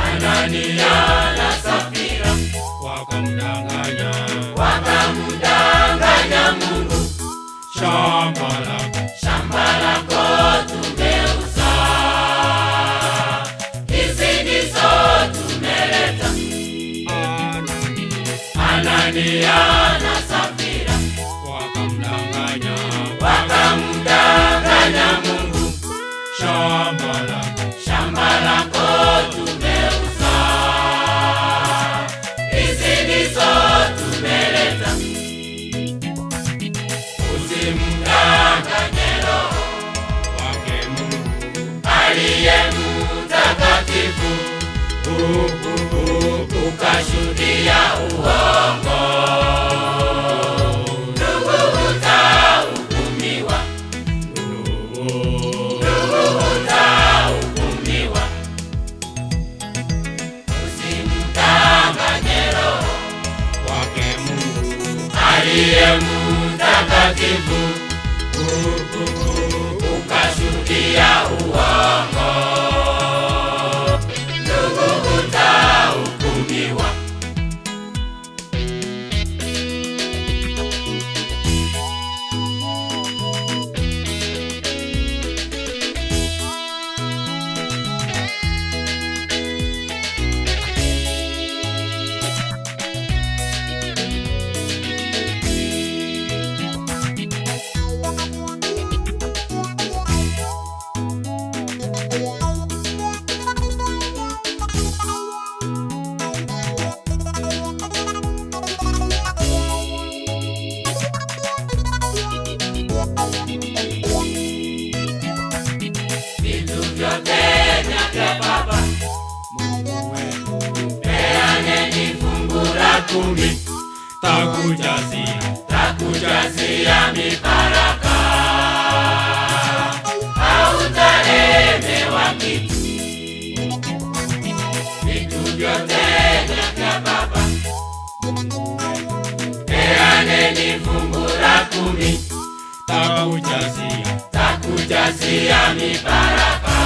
Anania na Safira Wakamdanganya wakamdanganya Mungu, shamba lako shamba lako tumeuza, hizi ndizo tumeleta. Anania Anania na Safira wakamdanganya wakamdanganya Mungu, shamba lako shamba lako tumeuza, hizi ndizo tumeleta. Usimdanganye Roho wake Mungu aliye mtakatifu, ukashuhudia uongo, ndugu utahukumiwa, ndugu utahukumiwa. Usimdanganye Roho wake Mungu aliye mtakatifu, ukashuhudia uongo, ndugu utahukumiwa. Vitu vyote vya Baba, Mungu wetu peaneni fungu la kumi, takujazia takujazia mibaraka, hautalemewa kitu. Vitu vyote vya Baba, peaneni fungu la kumi, takujazia takujazia mibaraka,